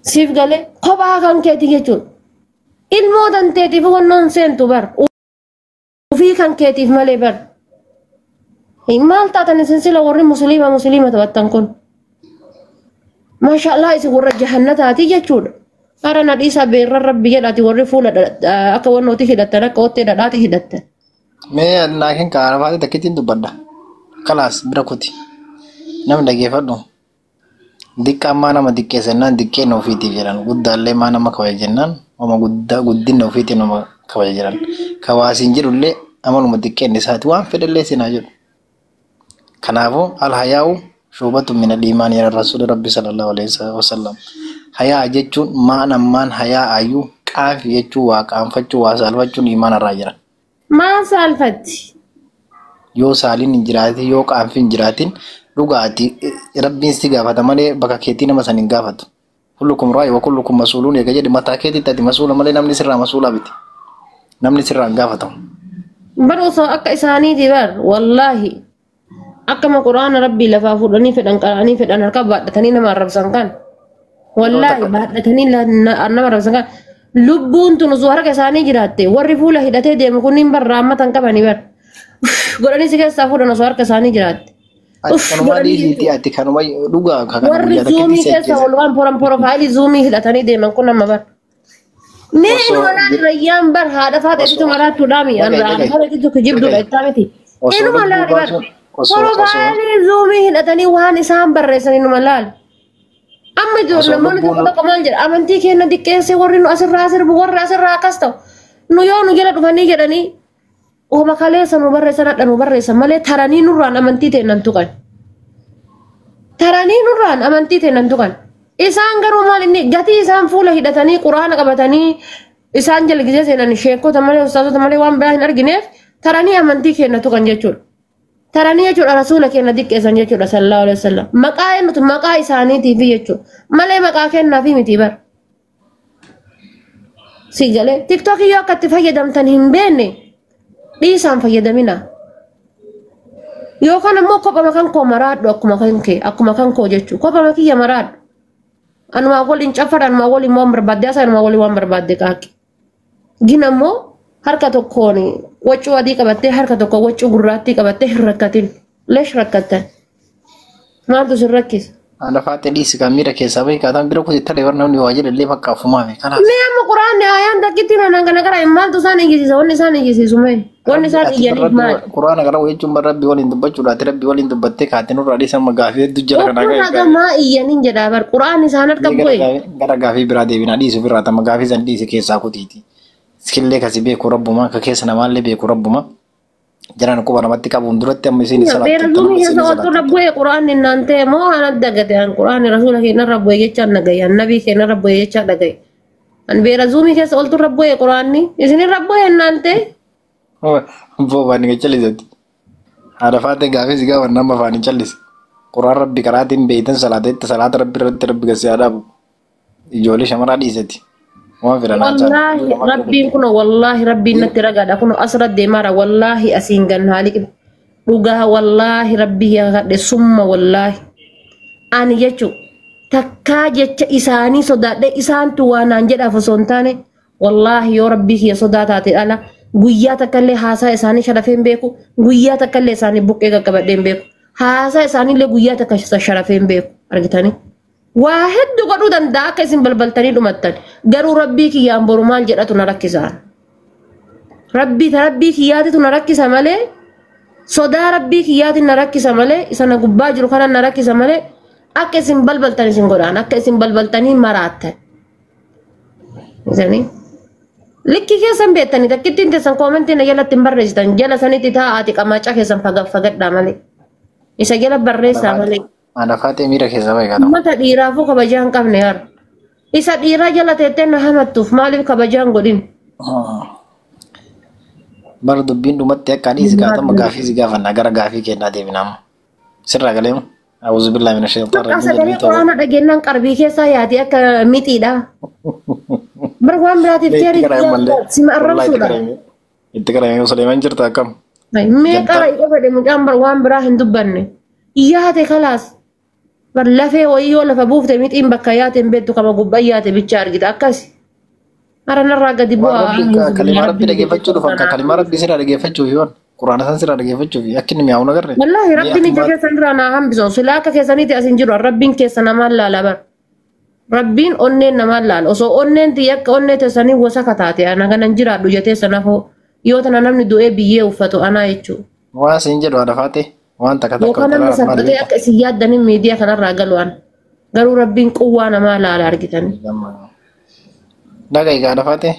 Siif galee kophaa kan keeti jechuudha. Ilmoo tanteetiif wannoon seentu bar. Ufii kan keetiif malee bar. Maal taatan isin sila warri musliima musliima taphattan kun? Maashaallah isin warra jahannataati jechuudha. Hara na dhiisaa beerra rabbi jedhaati warri fuula akka wannooti hidhattan akka ottee dhadhaati hidhattan. Mee laakiin kaara faate takkittiin dubbadha. Kalaas bira kuti. Namni dhageeffadhu. Diqqaan maa nama diqqeessennaan diqqeen ofiitiif jedhan. Guddaallee maa nama kabaja jennaan oma guddaa guddinna ofiitiin oma kabaja jedhan. Kawaasiin jedhullee amaluma diqqeen isaati waan fedhallee sinaa jedhu. Kanaafuu alhayaa'u shuubatu min al-iimaan jedhan rasuulli rabbi sallallahu alaihi wasallam. Hayaa jechuun maan ammaan hayaa ayyuu qaanfi jechuun waa qaanfachuu waa saalfachuun iimaan irraa jira. Maal saalfatti? Yoo saaliin hin jiraatin yoo qaanfi hin jiraatin dhugaati rabbiin si gaafata malee bakka keetii nama san hin gaafatu. Kullukum raa'i wa kullukum masuuluun eega jedhe mataa keetitti ati masuula malee namni sirraa masuulaa miti. Namni sirraa hin gaafatamu. Bar osoo akka isaaniiti bar wallaahi akkama quraana rabbii lafaa fuudhanii fedhan qara'anii fedhan harka baadhatanii nama arrabsan kan wallaahi baadhatanii nama arrabsan kan lubbuun tun osoo harka isaanii jiraatte warri fuula hidhatee deemu kunniin bar raammatan qabanii bar godhanii si keessaa fuudhan osoo harka isaanii jiraatte. Ati kanuma dhiisiiti ati kanuma dhugaa kana Warri guyyaa takkitti zuumii si keessa ajjeesa. ol waan poran porofaayilii zuumii hidhatanii deeman kun amma bar. Mee Osoo inuma laali rayyaan bar haadha faata osoo isitu maraattuudhaami dhaga'i haadha dhaga'i faata isitu kijibduudha dhaga'i jettaa miti. osoo Inuma lubbuu laali bar baasuun osoo osoo porofaayilii zuumii hidhatanii waan isaan barreessan inuma laali. Amma ijoollee osoo namoonni tokko lubbuun tokko maal jedha amantii keenya diqqeessee warri nu asirraa sirbu warri asirraa akkas ta'u nu yoo nu jala dhufanii jedhanii ooma kaleessa nu barreessan hadha nu barreessan malee taranii nurraan amantii teennan tuqan. Taranii nurraan amantii teennan tuqan. Isaan garuu maal inni gatii isaan fuula hidhatanii quraana qabatanii isaan jala gisee seenan sheekota malee ustaazota malee waan biraa hin argineef taranii amantii keenya tuqan jechuudha. Taranii jechuudha rasuula keenya diqqeessan jechuudha sallallahu alaihi wasallam. Maqaa eenyutu maqaa isaaniitiif jechuudha. Malee maqaa kennaafi miti bara. Si galee tiktookii yoo akka itti fayyadamtan hin beekne dhiisaan fayyadamina. Yookaan ammoo kophama kan koo maraadhu akkuma kan kee akkuma kan koo jechuudha. Kophama kiyya maraadhu. Anumaa waliin caffadha anumaa waliin waan barbaadde haasaa anumaa waliin waan barbaadde qaaqi. Gin ammoo harka tokkoon waccuu adii qabattee harka tokko waccuu gurraattii qabattee hin rakkatin. Leesh rakkattan. Maaltu sin rakkisa? Haadha faate dhiisi kan miira keessaa bahi kaataan bira kuti talee warra namni waa jedhallee bakka afumaame kanaaf. Mee amma quraanni ayaan takkitti naan kana gara maaltu isaan iyyisiisa wanni isaan iyyisiisu mee wanni Rabbi isaan ati bar iyyaniif rabbi maali? quraana gara jechuun bar rabbi waliin dubbachuudha ati rabbi waliin dubbattee kaatee nurraa dhiisa amma gaafii hedduu jala kanaa Uffata ga'e. gamaa iyyaniin jedhaa bar quraanni isaan harka Mee gara bu'e. gaafii gara gaafii biraa deebinaa dhiisu birraa tamma gaafii san dhiisi keessaa kutiiti. Sikillee kasi beeku rabbuma ka keessa namaallee beeku rabbuma. Jaran quba namatti qabuun duratti amma isiin Beera salaattu zuumii amma keessa isiin oltu salaattu. rabbu'e quraanni naan ta'e moo ana dagate an quraanni rasuula keenya rabbu'e jechaan dhagaye an nabii keenya rabbu'e jechaan dhagaye. An beera zuumii keessa oltu rabbu'e quraanni isin rabbu'e naan ta'e. Boobaan ni callisatti. Haadha faatee gaafii si gaafa nama afaan hin callise. Quraan rabbi karaatiin beeytan salaatetti salaata rabbi irratti rabbi gasii haa dhaabu. Ijoollee shamaraa dhiisati. Waan fedhan haa caalu. Wallaahi rabbiin kun wallaahi rabbiin natti ragaadha kun asirra deemaara wallaahi asiin gan haali dhugaa wallaahi rabbii kadhe summa wallaahi ani jechuun takkaa jecha isaanii sodaadhe isaantu waan naan jedhaaf osoo hin taane wallaahi yoo rabbii kiyya sodaa taate ala guyyaa takkallee haasaa isaanii sharafee hin beeku guyyaa takkallee isaanii buqqee qaqqabadhee hin beeku haasaa isaaniillee guyyaa takka sharafee hin beeku argitanii. Waa hedduu godhuu danda'a akka isin balbaltanii dhumattan garuu rabbii kiyyaan boru maal jedhatu na rakkisaan. Rabbii ta rabbii kiyyaatitu na rakkisa malee sodaa rabbii kiyyaatiin na rakkisa malee isa na gubbaa jiru kana na rakkisa malee akka isin balbaltan isin godhaan akka isin balbaltanii maraattan. Isanii likki keessan beektanii takkittiin teessan koomentii na jalatti hin barreessitan jala sanitti taa'aati qamaacaa keessan fagadhaa malee isa jala barreessaa malee. Haadha faatee miira keessaa bahi kaatama. Uummata dhiiraafuu kabajaa hin qabne yaara. Isa dhiiraa jala teettee na hamattuuf maaliif kabajaa hin godhin? Bara dubbiin dhumatti akka dhiisi kaatama gaafii si gaafanna gara gaafii kennaa deebina amma. Sirraa galeemu. Awuzu billaahi mina sheexaan Maqaa sagalee quraana dhageenyaan qarbii keessaa yaati akka mixiidha. Bar waan biraatiif Itti qara'e mallee. sima Wallaahi itti arrabsuudha. qara'e. Itti qara'e Suleeman jirta akkam. Mee qara yoo fedhe mucaan bar waan biraa hin dubbanne. Yaate kalaas. Bar lafee wayii yoo lafa buufte mixiin bakka yaate hin beektu kama gubbaa yaate bicha argita akkas. Hara narraa gadi bu'aa. Kalimaa rabbi dhageeffachuu dhufan kalimaa rabbi sirraa dhageeffachuuf yoon quraana san sirraa dhageeffachuuf akka inni mi'aawu nagarre. Wallaahi rabbiin ija keessan irraa naa hambisu. Silaa akka keessaniiti as hin jiru. Rabbiin keessa namaan laala bar. Rabbiin onneen namaan laala. Osoo onneen tiyya akka onnee teessanii wasaka taate ana kanan jiraadhu jettee sanafoo yoo tana namni du'ee biyyee uffatu anaa jechuudha. Waan siin jedhu haadha faate waan takka takka Yookaan namni salphatee akka isin yaaddanii miidiyaa kanarraa galu an. Garuu rabbiin quwwaa namaa laala argitanii. Dhaga egaa haadha faate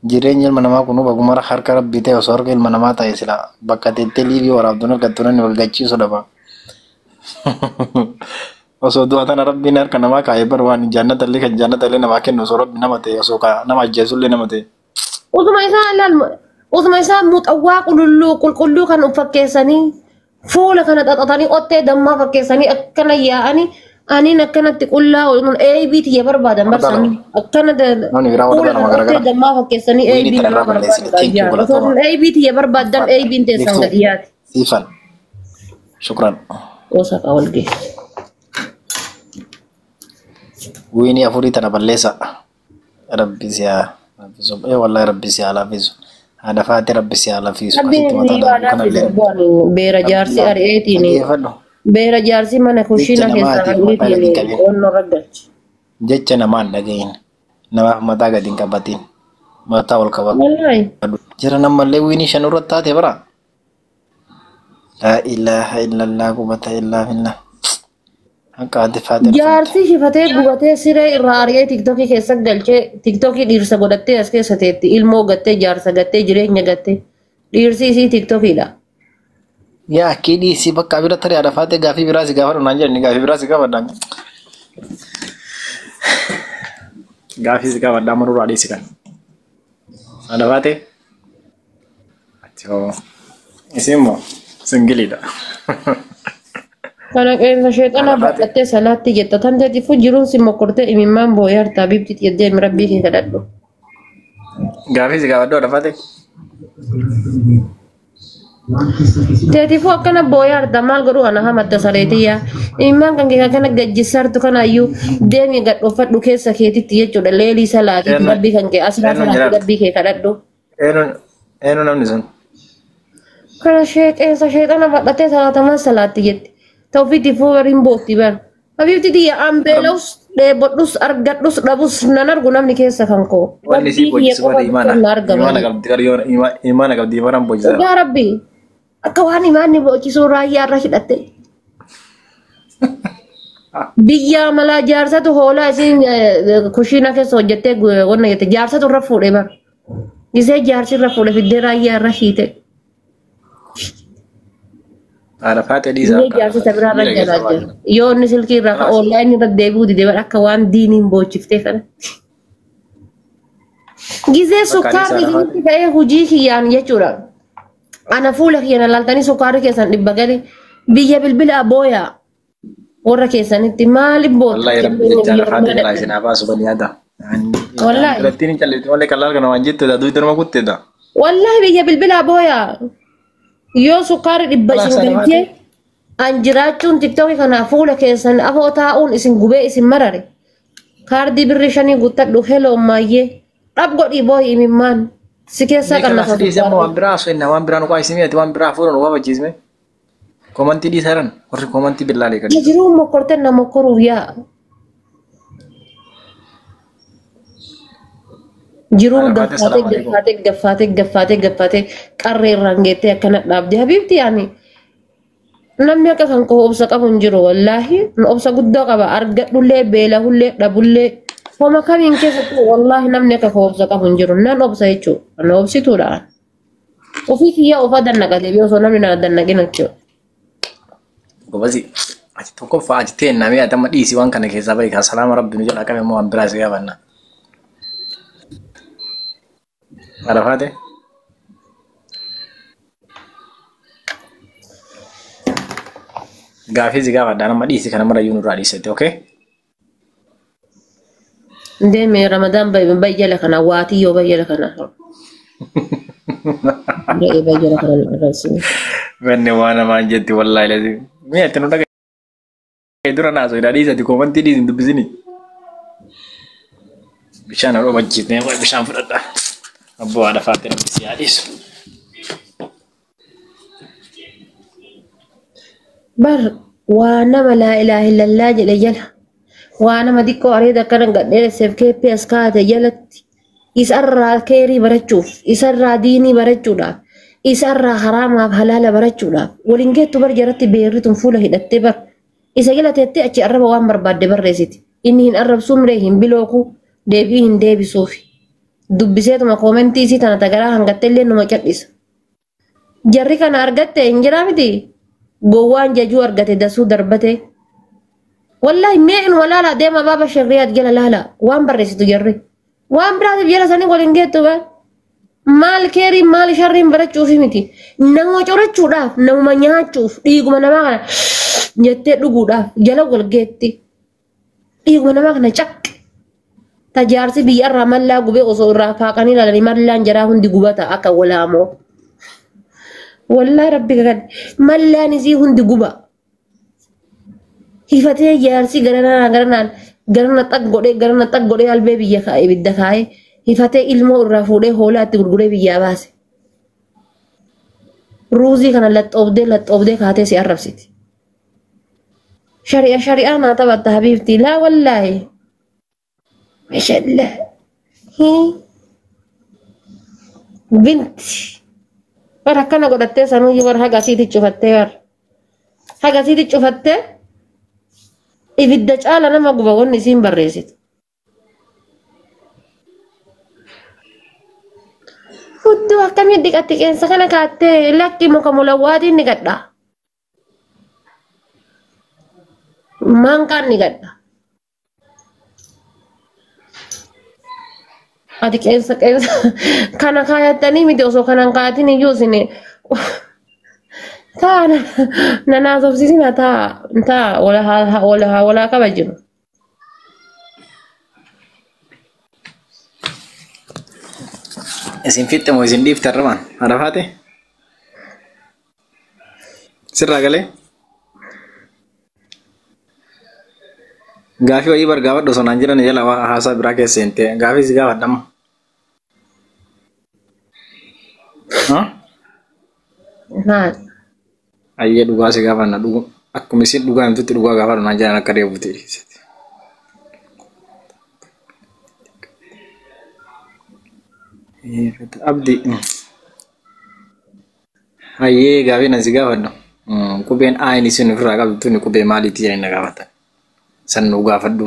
jireenya ilma namaa kun bagumara harka rabbii ta'e osoo harka ilma namaa ta'e sila bakka teettee liivii waraabduun argattu namni wal dhaba. Osoo du'a tana rabbiin harka namaa kaa'ee bar waan jannata illee kan jannata illee namaa kennu osoo rabbi nama ta'e osoo nama ajjeesullee nama ta'e. Utuma isaa ilaal utuma isaa muxawwaa qulqulluu qulqulluu kan fakkeessanii fuula kana xaxatanii ottee dammaa fakkeessanii akkana yaa'anii aniin akkanatti qullaa eebii tiyya barbaadan barsanii akkana fuula kana ottee dammaa fakkeessanii eebii namaa barbaadan. Osoo eebii tiyya barbaadan eebiin teessan gadi yaati. Siifan. Shukran. Osaqa wal geesse. Wiinii afurii tana balleessa. Rabbi si haa laafisu. Wallahi rabbi si haa laafisu. Haadha faate rabbi si haa laafisu. Beera jaarsi ari'eetiin. Beera jaarsi mana kushiina keessaa ari'eetiin qonnoo raggalchi. Jecha namaan dhagahin. Namaaf mataa gadi hin qabatin. Mataa ol qabatu. Jira namallee wiinii shan irratti taate bara. Laa ilaaha illallah qubata illaa billah. Jaarsi hifatee gubatee siree irraa ari'ee tiktookii keessa galchee tiktookii dhiirsa godhattee as keessa teetti ilmoo gattee jaarsa gattee jireenya gattee dhiirsi isii tiktookiidha. Yaa kii dhiisii bakka bira tarii haadha faatee gaafii biraa si gaafadhu naan jedhani gaafii biraa si gaafadha. Gaafii si gaafadha amma nurraa dhiisi kan. Haadha faatee. Ati hoo isin immoo singiliidha. Kana qeensa sheexanaa baadhattee salaatti jetta. Tan teetifu jiruun si mokkortee imimmaan boo'ee hartaa biibti jettee rabbii kee kadhadhu. Gaafii si gaafadhu haadha faatee. Teetifu akkana boo'ee hartaa maal godhu ana hamatta sareetiyyaa. Imimmaan kan kee akkana gajjisartu kanaayyuu deemi gadhoofadhu keessa keetitti jechuudha. Leelii salaatii rabbii kan kee asirraa salaatii rabbii kee kadhadhu. Eenyu namni sun? Kana qeensa sheexana baadhattee salaatamaan salaatti jetti. Tawfiitti fuudhariin bootti bar. Habiibti tiyya an beela'us dheebodhus argadhus dhabus nan argu namni keessa kan koo. Wanni sii boojjisu bara imaana. Imaana qabdi qaryoon imaana qabdi imaanaan boojjisa. Dhugaa rabbi akka waan imaanni boojjisuu raayyaa irra hidhatte. Biyya malaa jaarsatu hoolaa isiin kushiina keessa hojjettee wanna jette jaarsatu irra fuudhe bar. Gisee jaarsi irra fuudhe fiddee raayyaa irra hiite. Haadha faatee dhiisaa. Inni jaarsi biraa irra jalaa jira. Yoo inni silkii irraa ka onlaayinii irra deebi'uu dide bara akka waan diiniin boochiftee kana. Gizee sukkaarri isinitti ka'ee hojii kiyyaan jechuudha. Ana fuula kiyyan laaltanii sukkaarri keessan dhibba gali biyya bilbila booyaa warra keessanitti maaliif bootu? Wallahi rabbi jecha haadha faatee jalaa isin haa baasu bani yaada. Wallahi. Birattiin hin callifti malee kallaal kana waan jettu dha duuti nama kutteedha. Wallahi biyya bilbila booyaa. Yoo sukkaarri dhibba isin galchee an jiraachuun tiktookii kana fuula keessan afoo taa'uun isin gubee isin marare. Kaardii birrii shanii guuttadhu heloo maayyee dhab godhii booyi imimmaan si keessaa qannafa. Waan biraa osoo inni waan biraa nu qaayisime ati waan biraa fuula nu waafachiisme. Komantii dhiisaran warri komantii billaalee gadi. Jiruun mokkortee na mokkoruuf yaa. Jiruun gaffaatee gaffaatee gaffaatee gaffaatee gaffaatee qarree irraan geettee akkana dhaabde habiibti yaani. Namni akka kan koo obsa qabu hin jiru wallaahi obsa guddaa qaba argadhullee beelahullee dhabullee homa kamiin keessattuu wallaahi namni akka koo obsa qabu hin jiru nan obsa jechuudha na obsituudha. Ofii kiyyaa ofa dannaqatee osoo namni na dannaqin jechuudha. Gobazi ati tokkoffaa ati ta'e namni ati amma dhiisii waan kana keessaa bahi kan salaama rabbi nu jedha qabe immoo waan biraa si gaafanna. Arafaate. Gaafii si gaafadha nama dhiisi kana mara iyyuu nurraa dhiisette okay? Deeme Ramadaan bayyala kana waatii yoo bayyala kana. Bayyala kana. Wanni waan namaan jetti wallaahi lazim. Mi'a itti nu dhagaa. Dura naasoo hidhaa dhiisati koomantii dhiisin dubbisini. Bishaan haroo machiisnee bishaan fudhadha. Abboo haadha faatee namni si haa dhiisu. Bar waa nama laa ilaaha illallaa jedhe jala. Waa nama xiqqoo areeda akkana gadheeresseef keeppii as kaa'ate jalatti isarraa keerii barachuuf, isarraa diinii barachuudhaaf, isarraa haraamaaf halaala barachuudhaaf waliin geettu bar jaratti beerri tun fuula hidhattee bar isa jala teettee achi arraba waan barbaadde barreessiti. Inni hin arrabsuu miree hin bilooku deebii hin deebisuufi. Dubbiseetuma koomentii isii tana tagaraa hangatte illee numa cal'isa. Jarri kana argatte hin jiraa miti. Gowwaan jajuu argate dasuu darbate. Wallahi mee inuma laala deema baaba shirriyaat jala laala waan barreessitu jarri. Waan biraatiif jala sanii waliin geettu ba. Maal keeriin maal sharriin barachuufi miti. Nama corachuudhaaf namuma nyaachuuf dhiiguma namaa kana jettee dhuguudhaaf jala wal geetti. Dhiiguma namaa kana caqqe. Tajaarsi biyyarraa mallaa gubee osoo irraa faaqanii ilaalanii mallaan jaraa hundi gubata akka walaamoo. Wallahi rabbi kakadhe mallaan isii hundi guba. Hifatee jaarsi garanaan garanaan garana xaq godhee garana xaq godhee albee biyya kaa'e ibidda kaa'e hifatee ilmoo irraa fuudhee hoolaatti gurguree biyyaa baase. Ruuzii kana laxxoobdee laxxoobdee kaatee si arrabsiti. Shari'a shari'aa naa taphatta habiibtii laa wallaahi. Mashalla. Binti. Bara akkana godhattee sanuyyuu bara haga asiitti cufattee bara. Haga asiitti cufattee ibidda caala nama guba wanni isiin barreessitu. Hudduu akkamii dhiqatti qeensa kana kaattee lakki muka mulawwaatiin ni gadha. Maankaan ni gadha. Ati qeensa qeensa kana kaayattanii miti osoo kanan kaayatin iyyuu isin taa nanaasofsiisina taa taa wala wala kabajinu. Isin fixxe moo isin dhiifte arramaan? Haadha faate? Sirraa galee? Gaafii wayii bar gaafadhu osoo naan jiran jala waa haasaa biraa keessa seentee gaafii si gaafadha amma. Maal? Ayyee dhugaa si gaafanna dhugu akkuma isin dhugaa himtutti dhugaa gaafadhu naan jiran akka deebi'uuti. Abdi. Ayyee gaafii nan si gaafadhu. Qubeen A inni isin ofirraa qabdu tuni qubee maaliiti jedhanii na gaafatan. San nu gaafadhu.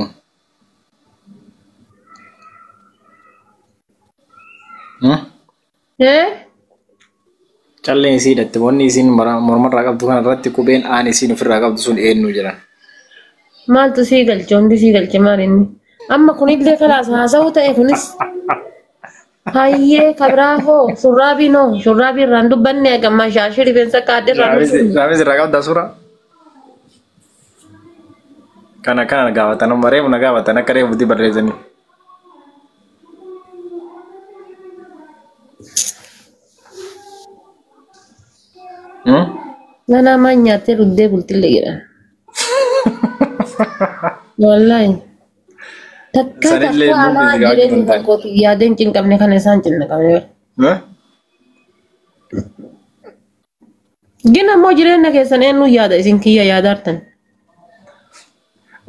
Calleen isii hidhatte wanni isiin mormarraa qabdu kana irratti qubeen aan isiin ofirraa qabdu sun eenyu jedhan. Maaltu sii galche hundi sii galche maal inni? Amma kunillee kalaas haasa'uu ta'e kunis. Hayyee kabiraa hoo shurraabiin hoo shurraabii irraan dubbanne gammaa shaashii rifeensa kaadde irraan dubbanne. Raamis irraa qabdaa suuraa? Kana kana gaafatan amma reefu na gaafatan akka reefuutti barreessanii. Ganaa maal nyaattee dhuddee bultillee jedhan. Wallaahi. Takka Sanillee takka mul'isi anaa gaafachuu jireenya danda'an. tokkootu yaadeen cinqabne kana isaan cinqabne. Gin ammoo jireenya keessan eenyu yaada isin kiyya yaadaartan.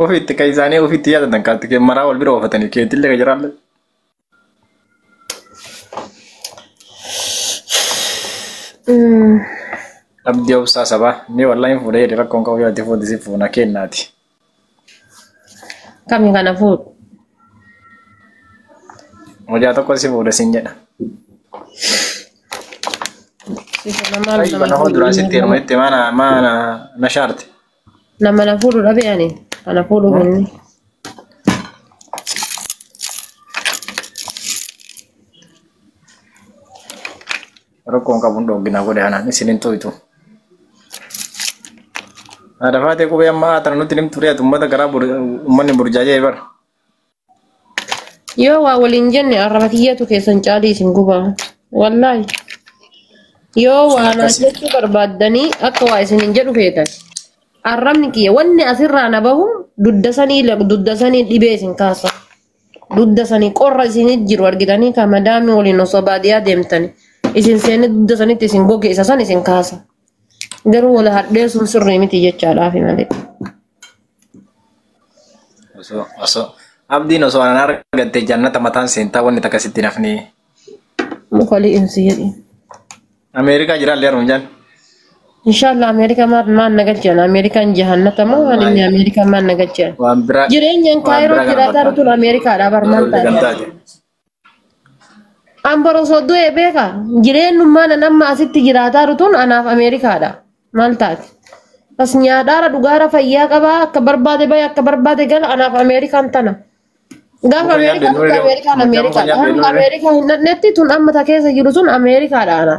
Ofiitti kan isaanii ofiitti yaadatan kaatti kee maraa wal bira oofatanii keetillee kan jiraallee. Abdii obsaa sabaa ni wallahi hin fuudhee jedhe rakkoon qabu yoo ati fuute si fuuna kennaati. Kami kana fuudhu. Hojaa tokko si fuudha sin jedha. Maal Mana hoo duraan sitti heeruma jettee maana maana na shaarte. Nama na fuudhu dhabe ani kana fuudhu kunni. Rakkoon qabu hin dhoogginaa godhe anaan isin hin to'itu. Haadha faatee qubee ammaa tana nutti himtu reetu uummata garaa uummanni burjaajee bara. Yoo waa waliin jenne arraba kiyyatu keessan caalii isin gubaa. Wallaahi. Yoo waa naan jechuu barbaaddanii akka waa isin hin jedhu feetan. Arrabni kiyya wanni asirraa na bahu dudda sanii dudda sanii dhibee isin kaasa. Dudda sanii qorra isinit jiru argitanii ka madaamii waliin osoo baadiyyaa deemtani. Isin seenee dudda sanitti isin goge isa san isin kaasa. Garuu wal hadheessuun sirrii miti jechaadhaafi malee. Osoo abdiin osoo anan argatte jannata mataan seentaa wanni takka sitti nafni. Muka li'imsi jedhi. Ameerikaa jiraallee haruma jaan. Inshallah Ameerikaa maal na galchan? Ameerikaan jahannata moo maal inni Ameerikaa maal na galchan? Waan biraa. Jireenyaan Kaayiroo jiraataa rutuun Ameerikaadha bar maal Kan taate? taate. An bara osoo du'e beeka jireenyummaan an amma asitti jiraataa rutuun anaaf Ameerikaadha maal taate? As nyaadhaara dhugaara fayyaa qabaa akka barbaade bahe akka barbaade gala anaaf Ameerikaan tana. Gaafa Muka Ameerikaa nyaadde dhufte Ameerikaan nuyi Ameerikaadha. muka nyaadde Hamma nuyi Ameerikaa hin dhaqnetti tun amma ta keessa jiru sun Ameerikaadha ana.